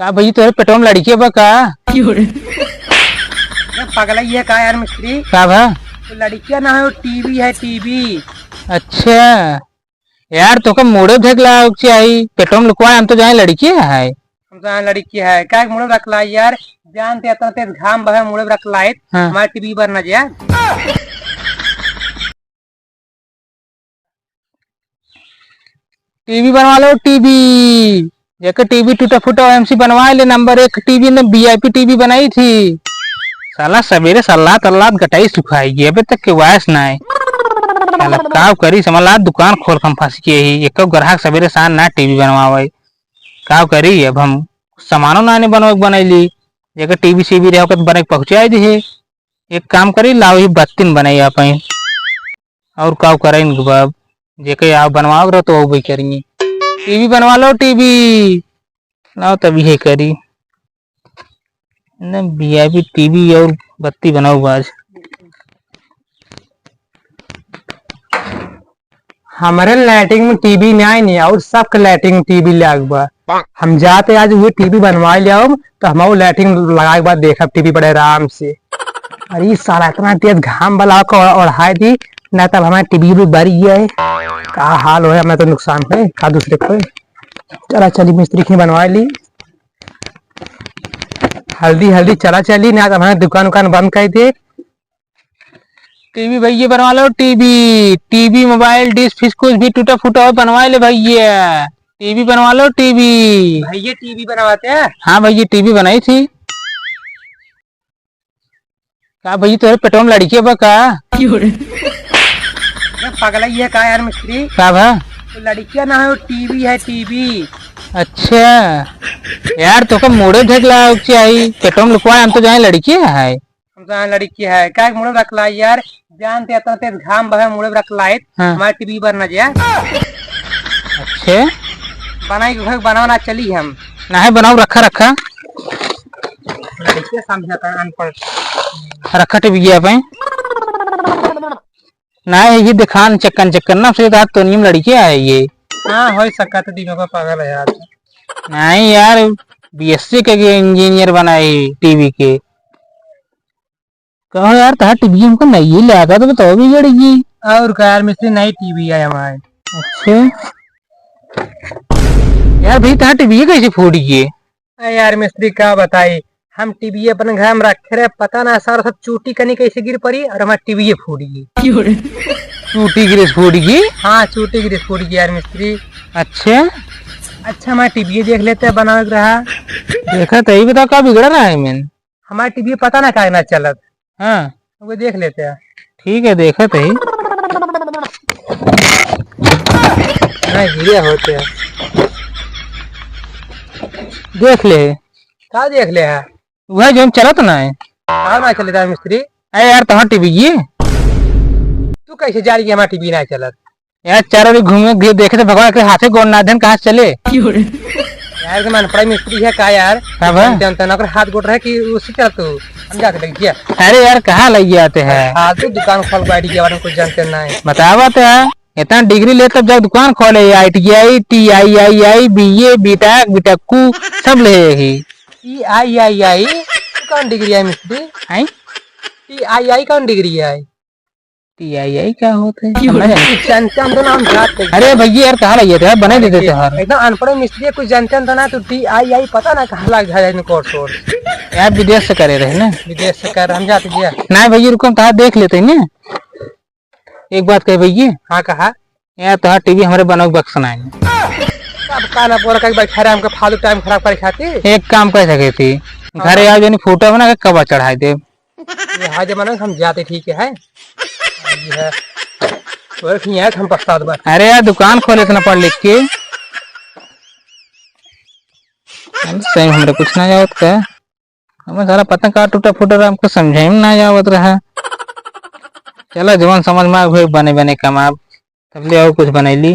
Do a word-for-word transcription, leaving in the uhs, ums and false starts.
का भई, तोहरे पेटवा में लड़किया बा का? क्यों रे? अरे पगला, ये का यार मिस्त्री? का भा? वो लड़किया ना है, वो टीवी है, टीवी। अच्छा यार, तोका मुड़े ढेकला चाही, पेटवा में लुकवा, हम तो जाने लड़किया है। हम तो जाने लड़किया है, का मुड़े रखला यार? जानते इतना तेज घाम बहे, मुड़े रखला है, हाँ। हमारे टीवी पर ना जा। टीवी बनवा लो, टीवी। जेकर टीवी टूटा फूटा, एमसी बनवा ले, नंबर एक टीवी ने वीआईपी टीवी बनाई थी। साला सवेरे सलात अल्लात गटाई सुखाई गई, अबे तक के वायस ना आए। साला का करी, समझ ला दुकान खोल के हम फंस गए ही, एको ग्राहक सवेरे शाम ना टीवी बनवावे। का करी, अब हम सामानो ना ने बनवा के बनाई ली, जेकर टीवी सीवी रहे ओकर बने के पहुंचाई दी है। एक काम करी, लाओ ही बत्तीन बनाई आप ही। और का करे इनके बाप, जेके आप बनवाओ रहो तो वो भी करेंगे। टीवी बनवा लो, टीवी लाओ, तब ये करी। न वीआईपी टीवी और बत्ती बनाओ बाज। हमरे लैट्रिन में टीवी नाई नहीं, और सबके लैट्रिन में टीवी लाग बा। हम जाते आज उहे टीवी बनवा ले आओ, तो हम वो लैट्रिन लगाए के बाद देखब टीवी बड़े आराम से। अरे ई साला इतना तेज घाम बला के ओढ़ाए दी, ना तब हमारे टीवी भी बरी है। का हाल होए, हमें तो नुकसान होए, का दूसरे को। चला चली मिस्त्री की बनवा ली। हल्दी हल्दी चला चली, ना तब हमारे दुकान उकान बंद कर दे। टीवी भैया बनवा लो, TV, TV, mobile, dish, fish, कुछ भी टूटा फूटा हो, बनवा ले भैया। टीवी बनवा लो, टीवी। भैया, टीवी बनवाते हैं? हाँ भैया, टीवी बनाई थी। का भैया, तोहरे पेटवा में लड़किया बा का? क्यों रे? अरे पगला, ये का यार मिस्त्री? का भा? वो लड़किया ना है, वो टीवी है, टीवी। अच्छा यार, तोका मुड़े ढेकला चाही, पेटवा में लुकवा, हम तो जाने लड़किया है। हम तो यहाँ लड़की है, का मुड़े रखला यार, जानते इतना तेज घाम बहे, मुड़े रखला है, हाँ। हमारे टीवी पर ना जा। अच्छे। बनाई के घर बनावा ना चली हम। ना है, बनाओ, रखा, रखा। लड़किया समझाता है, अनपढ़। रखा टीवी पे। ना है, ये दिखान चक्कन चक्कन ना, फिर तो नियम लड़किया है ये। हाँ, हो सकता तो दिमाग पागल है यार। नहीं यार, बीएससी के, के इंजीनियर बनाई टीवी के। कहो यार, तहार टीवी हमको नहीं ले आता तो बताओ, बिगड़ गई। और का यार मिस्त्री, नई टीवी है हमारे। अच्छा यार भाई, तहार टीवी कैसे फूट गई? अरे यार मिस्त्री, का बताई, हम टीवी अपन घर में रखे रहे, पता ना सारा सब चूटी कनी कैसे गिर पड़ी और हमार टीवी फूट गई। क्यों रे? चूटी गिरे से फूट गई? हाँ, चूटी गिरे से फूट गई यार मिस्त्री। अच्छा। अच्छा, हमार टीवी देख लेते हैं, बनावे के रहा। देखा तो ही बताओ, का बिगड़ा रहा है मैंने? हमार टीवी पता ना काहे ना चलत। हाँ। वो देख लेते हैं। ठीक है, देखत ही। ना गिरे होते हैं। देख ले। का देख ले है? वह जो चलत ना है। का ना चलता है मिस्त्री? अरे यार, तोहार टीवी ये। तू कैसे जानी कि हमार टीवी ना चलत? यार, चारों ओर घूमे, घूमे देखे तो भगवान के हाथे गोड़ ना देन, कहाँ से चले? क्यों रे? यार, के मन पड़ा मिस्त्री है का यार? हाँ बा। जानते हो ना, अगर हाथ गोड़ रहे कि उससे क्या तू? हम जाके लग गया। अरे यार, कहाँ लग जाते हैं? हाँ, तू दुकान खोल बैठ गया, और कुछ जानते ना है। बतावा तो यार, इतना डिग्री ले तब जाके दुकान खोले, आईटीआई, टीआईआईआई, बीए, बीटेक, बीटेकू, सब ले ही। टीआईआईआई? कौन डिग्री है मिस्त्री? हैं? टीआईआई कौन डिग्री है? टीआईआई क्या होते हैं? क्यों? समझ नहीं। जानते हम तो नाम जात है। अरे भैया यार, कहाँ लगे थे? बना देते थे यार। एकदम अनपढ़ मिस्त्री, कुछ जानते हम तो ना, तो टीआईआई पता ना कहाँ लग जाए इनको कोर्स वोर्स। यार विदेश से करे रहे ना। विदेश से कर, हम जाते भैया। ना भैया, रुको, हम तो हाथ देख लेते हैं ना। एक बात कहे भैया। हाँ, कहा। यार, तोहार टीवी हमरे बनवा के बक्सना है। अब का ना बोला, कहीं बैठा रहे, हमका फालतू टाइम खराब करे खातिर। एक काम कर सके थी, हाँ। घरे आओ, जनी फोटो बना के कवर चढ़ाई दे। ये हाय जमाना हम जाते ठीक है। ये है। और फिर यार हम पछतात बा। अरे यार, दुकान खोले इतना पढ़ लिख के। हम सही, हमरे कुछ ना जावत का। हमें सारा पता का टूटा फूटा रहा, हमको समझे में ना आवत रहा। चला, जवन समझ में आवे, बने बने कमाब, तब ले आओ कुछ बनैली।